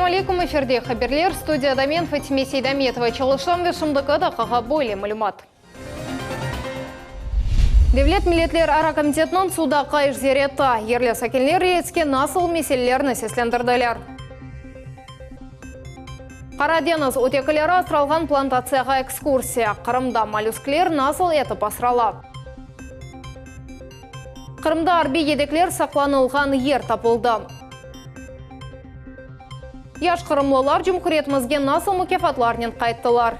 Selâm aleyküm, efirde haberler, studiyada men Fatime Seydametova çalışam ve şimdiki daqqağa böyle malümat. Devlet milletlerara komitetiniñ Sudaqqa iş ziyareti, yerli sakinler reiske nasıl meselelerni seslendirdiler? Qara deñiz ötekileri asralğan plantatsiyağa ekskursiya, Qırımda mollüskler nasıl etip asrala? Qırımda arbiy yedekler saqlanılğan yer tapıldı. Yaş qırımlılar cumhuriyetimizge nasıl mukâfatlarnen qayttılar?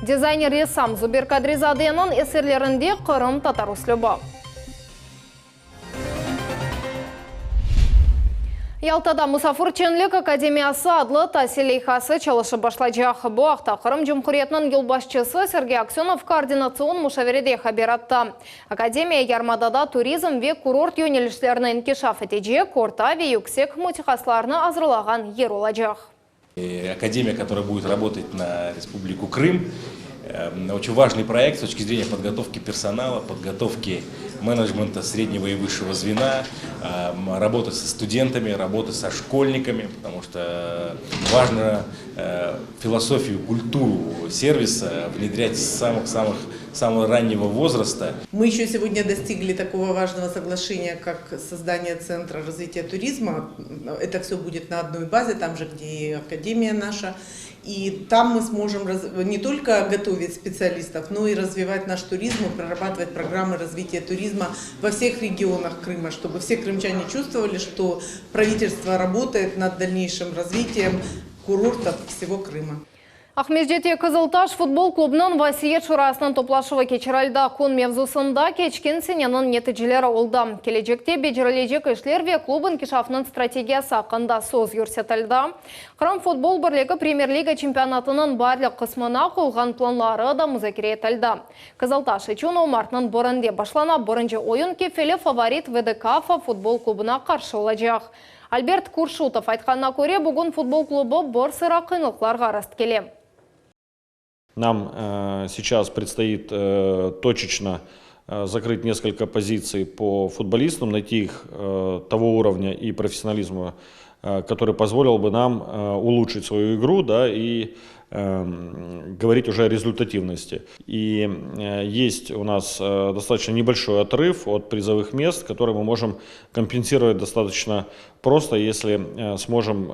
Dizayner-ressam Zubir Kadrizadeniñ eserlerinde qırımtatar üslübi. Yaltada Musafirçenlik akademiyası adlı tasil leyhası çalışıp başlaycaq. Bu aqta Qırım Cumhuriyetiniñ yolbaşçısı Sergey Aksönov koordinatsion muşaverede haber etti. Akademiya yarımadada turizm ve kurort yönelişlerini inkişaf etecek orta ve yüksek mütehassıslarnı azırlağan yer olacaq. Akademiya, которая будет работать на Республику Крым, очень важный проект с точки зрения подготовки персонала, подготовки менеджмента среднего и высшего звена, работы со студентами, работы со школьниками, потому что важно философию, культуру сервиса внедрять с самых-самых самого раннего возраста. Мы еще сегодня достигли такого важного соглашения, как создание Центра развития туризма. Это все будет на одной базе, там же, где и академия наша. И там мы сможем не только готовить специалистов, но и развивать наш туризм и прорабатывать программы развития туризма во всех регионах Крыма, чтобы все крымчане чувствовали, что правительство работает над дальнейшим развитием курортов всего Крыма. Aqmescitte Qızıltaş futbol klubınıñ Vasiyet şurasınıñ toplaşuvı keçirildi. Kün mevzusında keçken seneniñ neticeleri oldı. Kelecekte becerilecek işler ve klub inkişafınıñ strategiyası aqqında söz yürsetildi. Qırım futbol birligi Premyer-liga çempionatınıñ baarlik qısmına qoyulğan planları da muzakere etildi. Qızıltaş içün o martnıñ birinde başlana, birinci oyun Kefeli favorit VDKfa futbol klubına qarşı olacaq. Albert Kurşutov aytqanına köre, bugün futbol klubı bir sıra qıyınlıqlarğa rastkele. Нам сейчас предстоит точечно закрыть несколько позиций по футболистам, найти их того уровня и профессионализма, который позволил бы нам улучшить свою игру, да, и говорить уже о результативности. И есть у нас достаточно небольшой отрыв от призовых мест, который мы можем компенсировать достаточно просто, если сможем,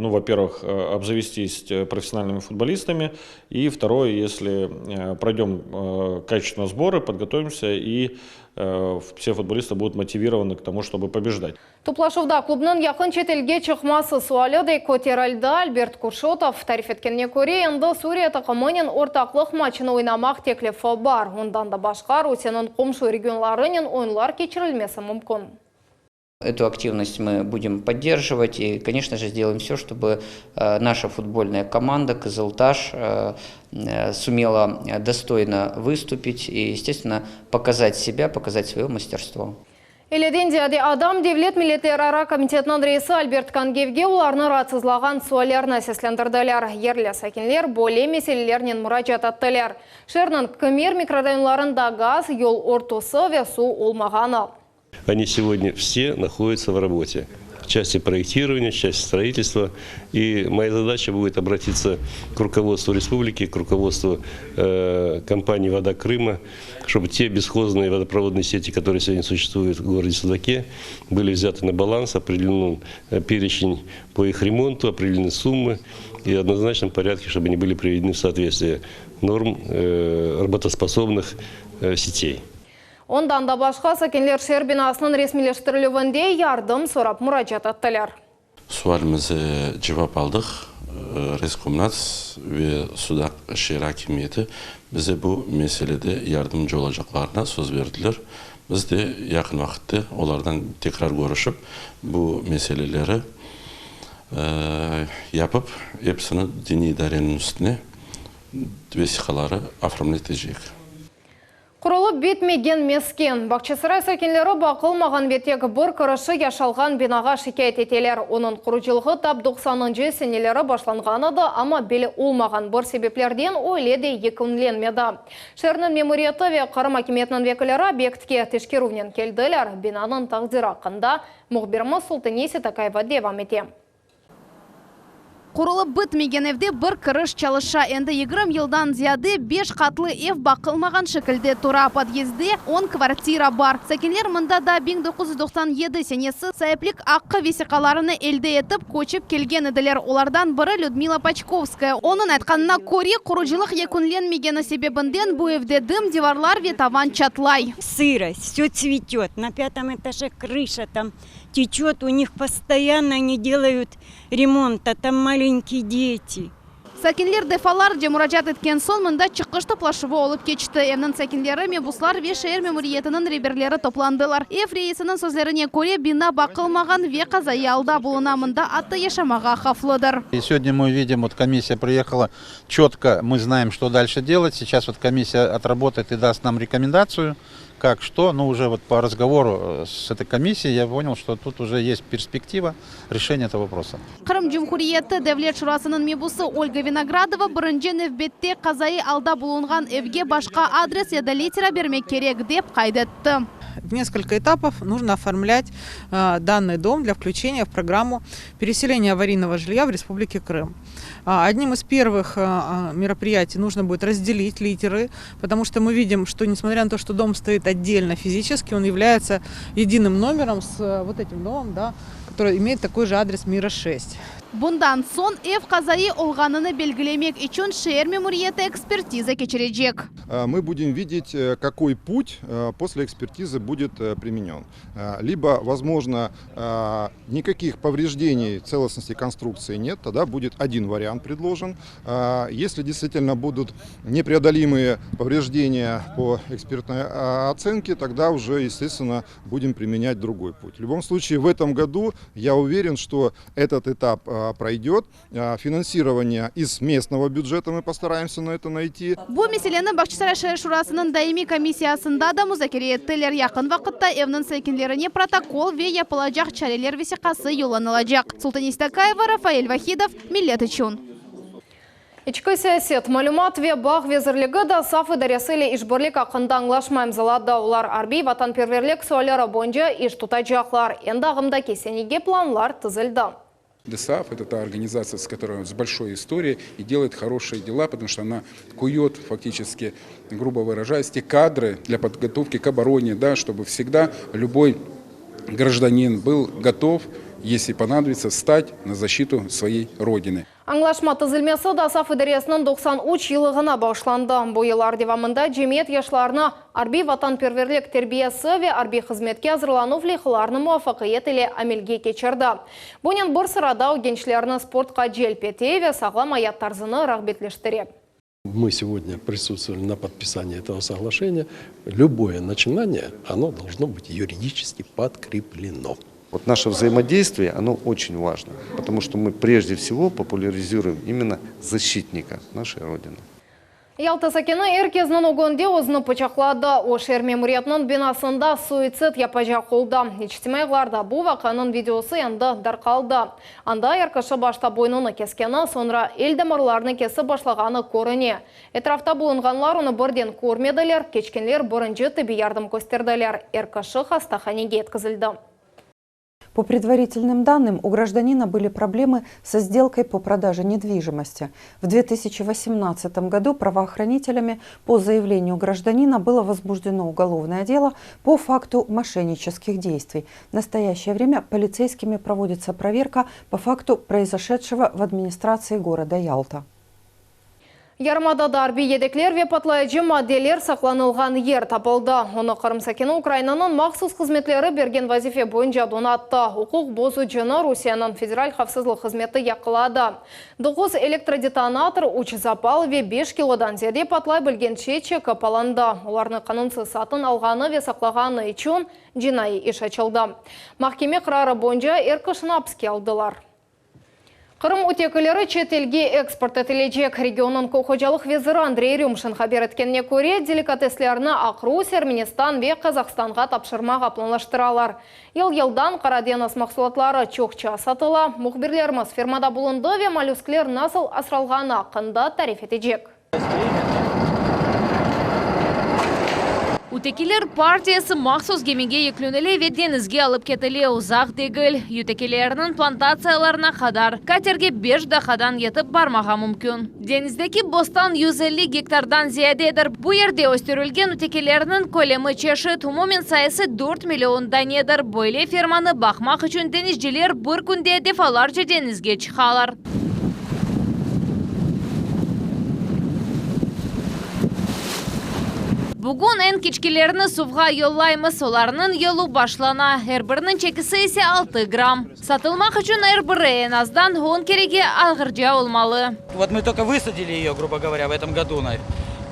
ну, во-первых, обзавестись профессиональными футболистами, и второе, если пройдем качественно сборы, подготовимся, и все футболисты будут мотивированы к тому, чтобы побеждать. Toplaşuvda klubnıñ yaqın çetelge çıqması suali de köterildi. Albert Kurşutov tarif etkenine köre, endi Suriye taqımınen ortaqlıq matçını oynamaq teklifi bar. Ondan da başqa, Rusiyeniñ qomşu regionlarınen oyunlar keçirilmesi mümkün. Эту активность мы будем поддерживать и, конечно же, сделаем все, чтобы наша футбольная команда «Кызылташ» сумела достойно выступить и, естественно, показать себя, показать свое мастерство. 50-den ziyade adam Devlet milletlerara komitetiniñ reisi Albert Kangiyevge olarnı raatsızlağan suallerni seslendirdiler. Yerli sakinler böyle meselelernen muracaat ettiler, şeerniñ kimer mikrorayonlarında gaz, yol örtüsi ve suv olmağanı. Они сегодня все находятся в работе. В части проектирования, в части строительства. И моя задача будет обратиться к руководству республики, к руководству компании «Вода Крыма», чтобы те бесхозные водопроводные сети, которые сегодня существуют в городе Судаке, были взяты на баланс, определен перечень по их ремонту, определены суммы и в однозначном порядке, чтобы они были приведены в соответствие норм работоспособных сетей. Ondan da başqa sakinler şeer binasınıñ resmiyleştirilüvinde yardım sorap muracaat ettiler. Sualimize cevap aldıq. Reskomnats ve Sudaq şeer akimiyeti bize bu meselede yardımcı olacaqlarına söz berdiler. Biz de yaqın vaqıtte olardan tekrar körüşip, bu meseleleri yapıp, episini diniy idareniñ üstüne vesiqaları oformletecek. Qurulıp bitmegen mesken. Bağçasaray sakinleri baqılmağan ve tek bir kirişi yaşalğan binağa şikâyet eteler. Onıñ qurucılığı tap doqsanıncı seneleri başlanğan edi, amma belli olmağan bir sebeplerden öyle de yekünlenmedi. Şeerniñ memuriyeti ve Qırım akimiyetiniñ vekilleri obyektke teşkerüvnen keldiler. Binanıñ taqdiri aqqında mühbirimiz Sultaniye Setakayeva devam ete. Qurulıp bitmegen evde bir kiriş çalışa. Endi 20 yıldan ziyade beş qatlı ev baqılmağan şekilde tura. Podyezdde on kvartira bar. Sakinler mında daa 1997 senesi saiplik aqqı vesiqalarını elde etip, köçip kelgen ediler. Olardan biri Lüdmila Paçkovskaya. Onıñ aytqanına köre, qurucılıq yekünlenmegeni sebebinden bu evde dım divarlar ve tavan çatlay. Сырость, все цветет, на пятом этаже крыша там течет, у них постоянно не делают ремонта, там маленькие дети. Sakinler defalarca muracaat etken soñ mında çıqış toplaşuvı olıp keçti. Evniñ sakinleri, mebuslar ve şeer memuriyetiniñ reberleri toplandılar. Ev reisiniñ sözlerine köre, bina baqılmağan ve qazaiy alda buluna, mında atta yaşamağa havflıdır. И сегодня мы видим, вот комиссия приехала, четко мы знаем, что дальше делать. Сейчас вот комиссия отработает и даст нам рекомендацию, как что. Но уже вот по разговору с этой комиссией я понял, что тут уже есть перспектива решения этого вопроса. Qırım Cumhuriyeti Devlet Şurasınıñ mebusı Olga Vinogradova birinci nevbette qazaiy alda bulunğan evge başqa adres ya da litera bermek kerek, dep qayd etti. В несколько этапов нужно оформлять данный дом для включения в программу переселения аварийного жилья в Республике Крым. Одним из первых мероприятий нужно будет разделить литеры, потому что мы видим, что несмотря на то, что дом стоит отдельно физически, он является единым номером с вот этим домом, да, который имеет такой же адрес Мира 6. Bundan soñ ev qazaiy olğanını belgilemek içün şeer memuriyeti ekspertiza keçirecek. Мы будем видеть, какой путь после экспертизы будет применен. Либо, возможно, никаких повреждений целостности конструкции нет, тогда будет один вариант предложен. Если действительно будут непреодолимые повреждения по экспертной оценке, тогда уже, естественно, будем применять другой путь. В любом случае, в этом году я уверен, что этот этап пройдет. Финансирование из местного бюджета мы постараемся на это найти. Bu meseleni Bağçasaray şeer şurasınıñ daimiy komissiyasında da muzakere ettiler. Yaqın vaqıtta evniñ sakinlerine protokol ve yapılacaq çareler vesiqası yollanılacaq. Sultaniye Stakayeva, Rafael Vahidov, Millet içün. İçki siyaset, malümat ve bağ vezirligi DOSAAF idaresi ile işbirlik aqqında añlaşma imzaladı. Olar arbiy vatanperverlik sualleri boyunca iş tutacaqlar. Endi ağımdaki senege planlar tizildi. ДОСААФ – это та организация, с которой с большой историей и делает хорошие дела, потому что она кует фактически, грубо выражаясь, те кадры для подготовки к обороне, да, чтобы всегда любой гражданин был готов, если понадобится, стать на защиту своей Родины. Añlaşma tizilmesi DOSAAF idaresiniñ 93 yıllığına bağışlandı. Bu yıllar devamında cemiyet yaşlarına arbiy vatanperverlik terbiyesi ve arbiy hızmetke azırlanuv leyhalarını muvafaqiyet ile amelge keçirdi. Bunen bir sırada o gençlerni sportqa celp ete ve sağlam ayat tarzını rağbetleştire. Мы сегодня присутствовали на подписании этого соглашения. Любое начинание, оно должно быть юридически подкреплено. Вот наше взаимодействие, оно очень важно, потому что мы прежде всего популяризируем именно защитника нашей Родины. Yalta sakini er kesniñ ögünde özüni pıçaqladı. O şeer memuriyetiniñ binasında suitsid yapacaq oldı. İçtimaiy ağlarda bu vaqianıñ videosı endi darqaldı. Anda er kişi başta boynunı keskeni, soñra el damarlarını kesip başlağanı körüne. Etrafta bulunğanlar onı birden körmediler, keçkenler birinci tibbiy yardım kösterdiler. Er kişi hastahanege yetkizildi. По предварительным данным, у гражданина были проблемы со сделкой по продаже недвижимости. В 2018 году правоохранителями по заявлению гражданина было возбуждено уголовное дело по факту мошеннических действий. В настоящее время полицейскими проводится проверка по факту произошедшего в администрации города Ялта. Yarımadada arbiy yedekler ve patlayıcı maddeler saqlanılğan yer tapıldı. Onı Qırım sakini Ukrainanıñ mahsus hızmetleri bergen vazife boyunca donattı. Uquq bozucını Rusiyeniñ Federal havfsızlıq hızmeti yaqaladı. 9 elektrodetonator, 3 zapal ve 5 kilodan ziyade patlay bilgen şey çekip alındı. Olarnı qanunsız satın alğanı ve saqlağanı içün cinaiy iş açıldı. Mahkeme qararı boyunca er kişini apiske aldılar. Qırım ütekileri çet elge eksport etilecek. Regionnıñ köy hocalıq veziri Andrey Rümşin haber etkenine köre, delikateslerni Aqrus, Ermenistan ve Qazahstanğa tapşırmağa planlaştıralar. Yıl-yıldan Qara deñiz mahsulatları çoqça satıla. Mühbirlerimiz fermada bulundı ve mollüskler nasıl asralğanı aqqında tarif etecek. Ütekiler partiyası mahsus gemige yüklenile ve deñizge alıp ketile, uzaq degil, ütekilerniñ plantatsiyalarına qadar katerge beş daqqadan yetip barmağa mümkün. Deñizdeki bostan 150 gektardan ziyadedir. Bu yerde östürilgen ütekilerniñ kölemi çeşit, umumen sayısı dört million danedir. Böyle fermanı baqmaq içün deñizciler bir künde defalarca deñizge çıqalar. Bugün eñ kiçkilerini suvğa yollaymız, olarnıñ yolu başlana, er biriniñ çekisi ise altı gramm. Satılmaq içün er biri eñ azdan on kerege ağırca olmalı. Vot мы только высадили ее, грубо говоря, в этом году,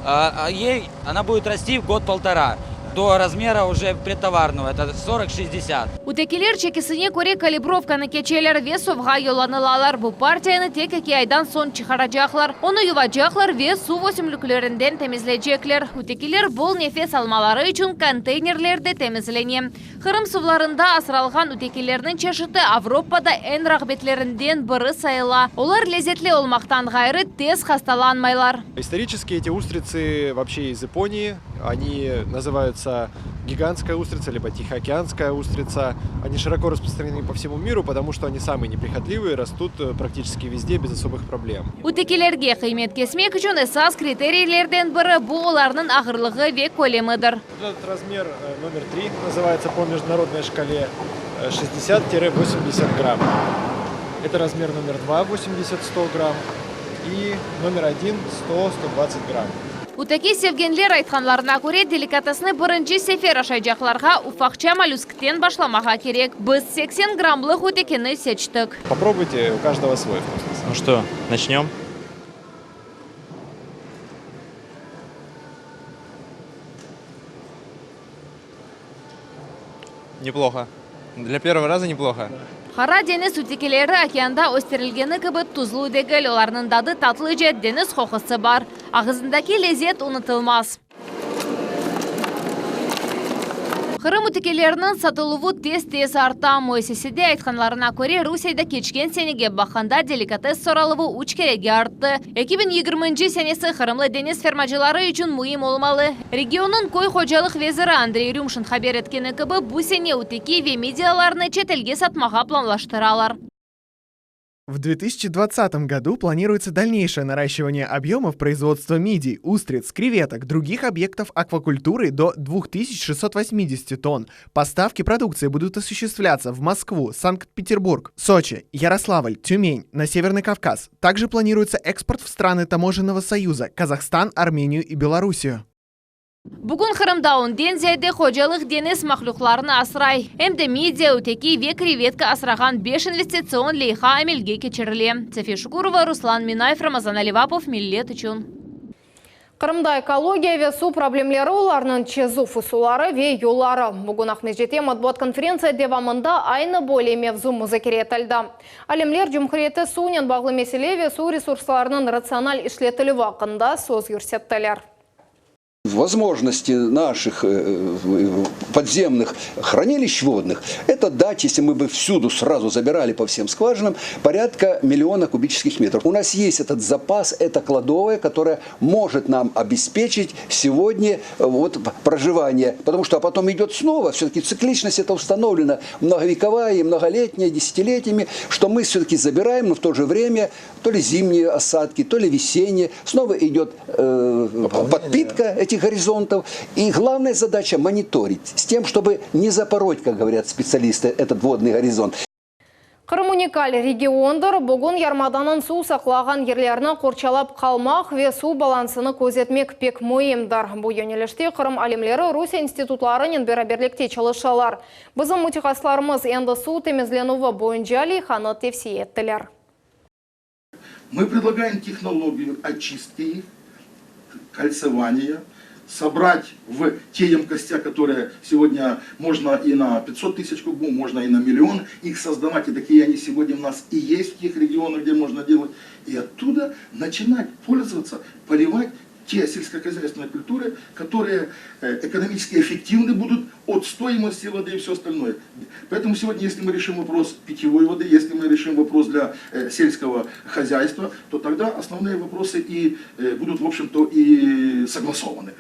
а ей она будет расти год-полтора до размера уже предтоварного, это 40-60. Ütekiler çekisine köre kalibrovkanı keçeler ve suvğa yollanılalar. Bu partiyanı tek eki aydan soñ çıqaracaqlar. Onı yuvacaqlar ve suv ösümliklerinden temizleycekler. Ütekiler bol nefes almaları içün konteynerlerde temizlene. Qırım suvlarında asralğan ütekilerniñ çeşiti Avropada eñ rağbetlerinden biri sayıla. Olar lezetli olmaqtan ğayrı, tez hastalanmaylar. Исторически эти устрицы вообще из Японии. Они называются гигантская устрица, либо тихоокеанская устрица. Они широко распространены по всему миру, потому что они самые неприхотливые, растут практически везде без особых проблем. Ütekilerge qıymet kesmek içün esas kriteriylerden biri bu olarnıñ ağırlığı ve kölemidir. Этот размер номер три называется по международной шкале 60-80 грамм. Это размер номер два 80-100 грамм и номер один 100-120 грамм. Üteki sevgenler aytqanlarına köre, delikatesni birinci sefer aşaycaqlarğa ufaqça mollüskten başlamağa kerek. Biz 80 grammlıq ütekini seçtik. Попробуйте, у каждого свой вкус. Ну что, начнем? Неплохо. Для первого раза неплохо. Qara deñiz ütekileri okeanda östürilgeni kibi tuzlu degil. Olarnıñ tadı tatlıca deñiz qoqusı bar. Ağızındaki lezet unutılmaz. Qırım ütekileriniñ satıluvı tez-tez arta. Müessisede aytqanlarına köre, Rusiyede keçken senege baqqanda delikates soraluvı üç kerege arttı. 2020 senesi qırımlı deñiz fermacıları içün müim olmalı. Regionnıñ köy hocalıq veziri Andrey Rümşin haber etkeni kibi, bu sene üteki ve midiyalarnı çetelge satmağa planlaştıralar. В 2020 году планируется дальнейшее наращивание объемов производства мидий, устриц, креветок, других объектов аквакультуры до 2680 тонн. Поставки продукции будут осуществляться в Москву, Санкт-Петербург, Сочи, Ярославль, Тюмень, на Северный Кавказ. Также планируется экспорт в страны Таможенного союза, Казахстан, Армению и Белоруссию. Bugün Qırımda onden ziyade hocalıq deñiz mahlüqlarını asray. Em de midiya, üteki ve krevetka asrağan beş investitsion leyha amelge keçirile. Safiye Şukurova, Ruslan Minayev, Ramazan Alivapov, Millet içün. Qırımda ekologiya ve suv problemleri olarnıñ çezüv usulları ve yolları. Bugün Aqmescitte matbuat konferentsiya devamında aynı böyle mevzu muzakere etildi. Alimler cumhuriyette suvnen bağlı mesele ve suv resurslarınıñ ratsional işletilüvi aqqında söz yürsettiler. Возможности наших подземных хранилищ водных, это дать, если мы бы всюду сразу забирали по всем скважинам, порядка миллиона кубических метров. У нас есть этот запас, это кладовая, которая может нам обеспечить сегодня вот проживание. Потому что а потом идет снова, все-таки цикличность это установлена многовековая и многолетняя, десятилетиями, что мы все-таки забираем, но в то же время то ли зимние осадки, то ли весенние, снова идет э, подпитка этих горизонтов. И главная задача мониторить с тем, чтобы не запороть, как говорят специалисты, этот водный горизонт. Qırım unikal regiondır. Bugün yarımadanıñ suv saqlağan yerlerini qorçalap qalmaq ve suv balansını közetmek pek müimdir. Bu yönelişte Qırım alimleri Rusiye institutlarınen beraberlikte çalışalar. Bizim mütehassıslarımız endi suv temizlenüvi boyunca leyhanı tevsiye ettiler. Мы предлагаем технологию очистки их, кольцевания. собрать в те емкостя, которые сегодня можно и на 500 тысяч кубов, можно и на миллион, их создавать, и такие они сегодня у нас и есть в тех регионах, где можно делать, и оттуда начинать пользоваться, поливать те сельскохозяйственные культуры, которые экономически эффективны будут от стоимости воды и все остальное. Поэтому сегодня, если мы решим вопрос питьевой воды, если мы решим вопрос для сельского хозяйства, то тогда основные вопросы и будут, в общем-то, и согласованы.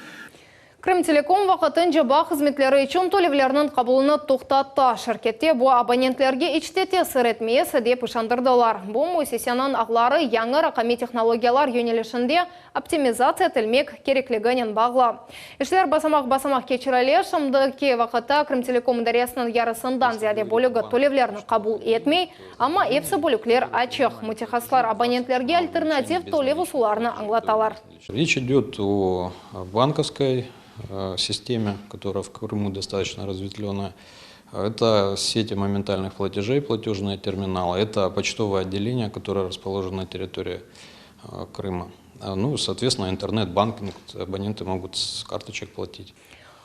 Krımtelekom vaqtınca bağ hızmetleri içün tölevlerniñ qabulını toqtattı. Şirkette bu abonentlerge iç te tesir etmez, dep işandırdılar. Bu müessiseniñ ağları yañı raqamiy tehnologiyalar yönelişinde optimizatsiya etilmek kerekliginen bağlı. İşler basamaq-basamaq keçirile, şimdiki vaqıtta Krımtelekom idaresiniñ yarısından ziyade bölügi tölevlerni qabul etmey, amma epsi bölükler açıq. Mütehassıslar abonentlerge alternativ tölev usullarını añlatalar. Речь идет о банковской системе, которая в Крыму достаточно разветвленная. Это сети моментальных платежей, платежные терминалы, это почтовое отделение, которое расположено на территории Крыма. Ну, соответственно, интернет-банкинг, абоненты могут с карточек платить.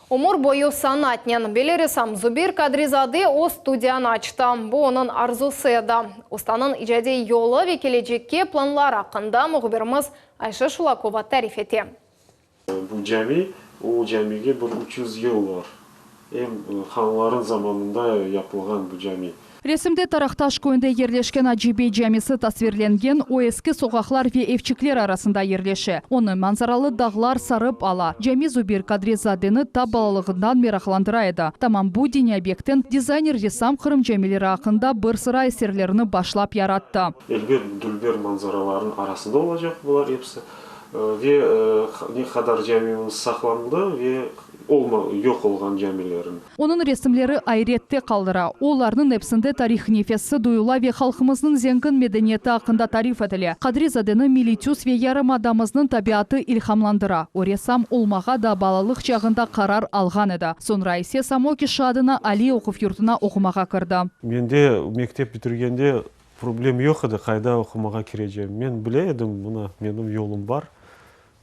Ömür boyu sanatnen belli ressam Zubir Kadri-zade öz studiyanı açtı. Bu onıñ arzusı edi. Ustanıñ icadiy yolu ve kelecekke planları aqqında mühbirimiz Ayşe Şulakova tarif ete. Bu cami, o camige bir 300 yıl bar. Em hanlarıñ zamanında yapılğan bu cami. Resimde Taraqtaş köyünde yerleşken Acı bey camisi tasvirlengen, o eski soqaqlar ve evçikler arasında yerleşe. Onı manzaralı dağlar sarıp ala. Cami Zubir Kadri-zadeni ta balalığından meraqlandıra edi. Tamam bu diniy obyektten dizayner-ressam Qırım camileri aqqında bir sıra eserlerini başlap yarattı. Elbet, dülber manzaralarnıñ arasında olacaq bular episi. Ve ne qadar camimiz saqlandı ve olma, yoq olğan camilerin. Onıñ resimleri ayrette qaldıra. Olarnıñ epsinde tarih nefesi duyula ve halqımıznıñ zengin medeniyeti aqqında tarif etile. Qadri-zadeni milliy tüs ve yarımadamıznıñ tabiatı ilhamlandıra. O ressam olmağa da balalıq çağında qarar alğan edi. Soñra ise Samokişi adına aliy oquv yurtuna oqumağa kirdi. Mende mektep bitirgende problem yoq edi, qayda oqumağa kirecegim. Men bile edim, mına, menim yolum bar.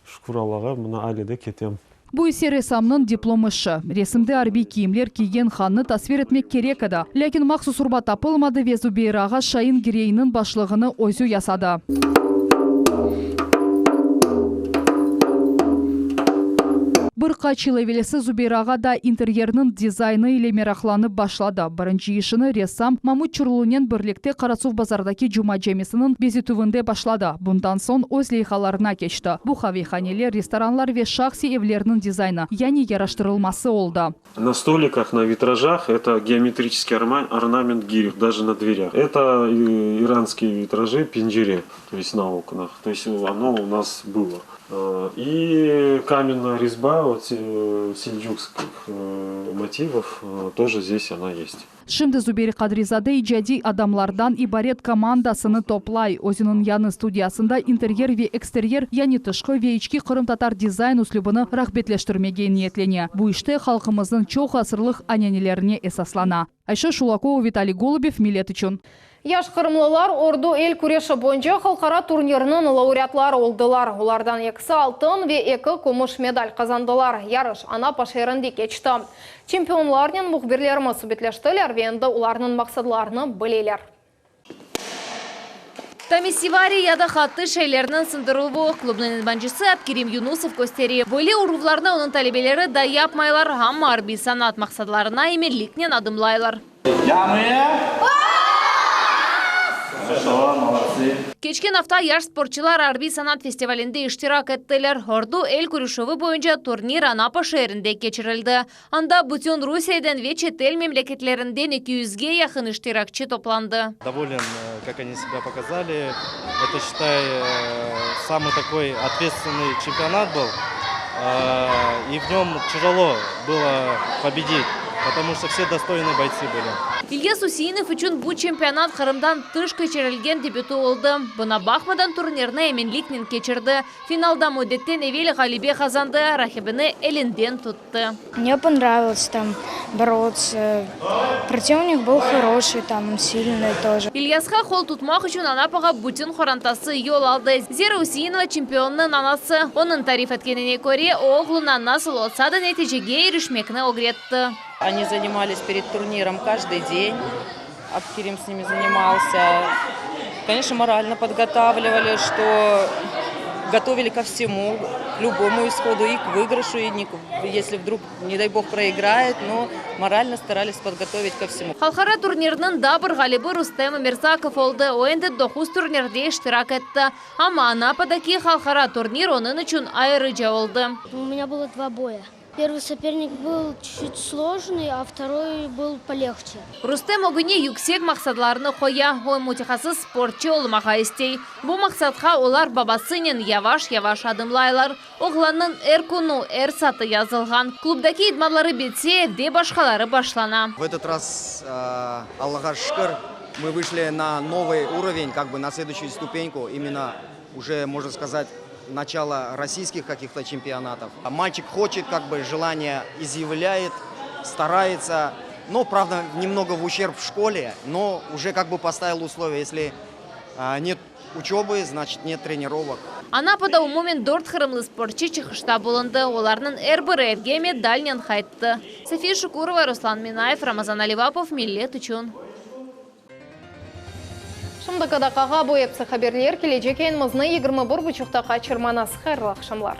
Şükür Allağa, mına ale de ketem. Bu ise ressamnıñ diplom işi. Resimde arbiy kiyimler kiygen hannı tasvir etmek kerek edi. Lâkin mahsus urba tapılmadı ve Zubeyr ağa Şain Gireyniñ başlığını özü yasadı. Bir qaç yıl evelsi Zubeyr ağa da interyerniñ dizaynı ile meraqlanıp başladı. Birinci işini ressam Mamut Çurlunen birlikte Qarasuvbazardaki Cuma camisiniñ bezetüvinde başladı. Bundan soñ öz leyhalarına keçti. Bu qavehaneler, restoranlar ve şahsiy evlerniñ dizaynı, yani yaraştırılması oldı. Na stolikah, na vitrajah, eto geometriçeskiy ornament girih, daje na dverâh. Eto iranskiy vitraji, pencere, to est na oknah, to est ono u nas bylo. I kamennaya rezba vot seldjukskih motivov тоже zdes ona est. Şimdi Zubeyr Qadri-zade icadiy adamlardan ibaret komandasını toplay. Özüniñ yañı studiyasında interyer ve eksteryer, yani tışqı ve içki qırımtatar dizayn üslübini rağbetleştirmege niyetlene. Bu işte halqımıznıñ çoq asırlıq ananelerine esaslana. Ayşe Şulakova, Vitaliy Golubev, Millet içün. Yaş qırımlılar Ordu el küreşi boyunca halqara turnirniñ laureatları oldılar. Olardan ekisi altın ve eki kümüş medal qazandılar. Yarış Anapa şeerinde keçti. Çempionlarnen mühbirlerimiz subetleştiler ve endi olarnıñ maqsadlarını bileler. Tamesivari ya da qattı şeylerniñ sındırıluvı, klubnıñ idmancısı Abkerim Yunusov köstere. Böyle uruvlarnı onıñ talebeleri da yapmaylar, amma arbiy sanat maqsadlarına eminliknen adımlaylar. Keçken afta yaş sportçılar arbiy sanat festivalinde iştirak ettiler. Ordu el küreşüvi boyunca turnir Anapa şeerinde keçirildi. Anda bütün Rusiyeden ve çetel memleketlerinden eki yüzge yaqın iştirakçi toplandı. Dovolen, kak oni sebâ pokazali. Eto, şçitay, samıy takoy otvetstvennyy çempionat byl, i v nöm tâjelo bylo pobedit. Потому что все достойные бойцы были. İlyas Useinov içün bu çempionat Qırımdan tış keçirilgen debüti oldı. Buña baqmadan turnirni eminliknen keçirdi. Finalda müddetten evel ğalebe qazandı, raqibini elinden tuttı. Мне понравилось там бороться. Противник был хороший, там сильный тоже. İlyasqa qol tutmaq içün Anapağa bütün qorantası yol aldı. Zera Useinova çempionnıñ anası. Onıñ tarif etkenine köre, o, oğluna nasıl olsa da neticege irişmekni ögretti. Они занимались перед турниром каждый день. Абкерим с ними занимался. Конечно, морально подготавливали, что готовили ко всему, к любому исходу, и к выигрышу, и не к, если вдруг, не дай бог, проиграет, но морально старались подготовить ко всему. Halqara turnirniñ daa bir ğalibi Rustem Emirzakov oldı. O endi doquz turnirde iştirak etti. Amma Anapadaki halqara turnir onıñ içün ayrıca oldı. У меня было два боя. Первый соперник был чуть-чуть сложный, а второй был полегче. Rustem ögüne yüksek maqsadlarnı qoya. O, mütehassıs sportçı olmağa istey. Bu maqsadqa olar babasınen yavaş-yavaş adımlaylar. Oğlannıñ er künü, er saatı yazılğan. Klubdaki idmanları bitse, evde başqaları başlana. В этот раз, Allağa şükür, мы вышли на новый уровень, как бы на следующую ступеньку, именно уже, можно сказать, начало российских каких-то чемпионатов. Мальчик хочет, как бы желание изъявляет, старается, но, правда, немного в ущерб в школе, но уже как бы поставил условия, если нет учебы, значит нет тренировок. Anapada umumen dört qırımlı sportçı çıqışta bulundı. Olarnıñ er biri evge medalnen qayttı. Safiye Şukurova, Ruslan Minayev, Ramazan Alivapov, Millet içün. Şimdiki daqqağa bu episi haberler. Kelecek yayınımıznı 21 buçuqta qaçırmañız. Hayırlı aqşamlar.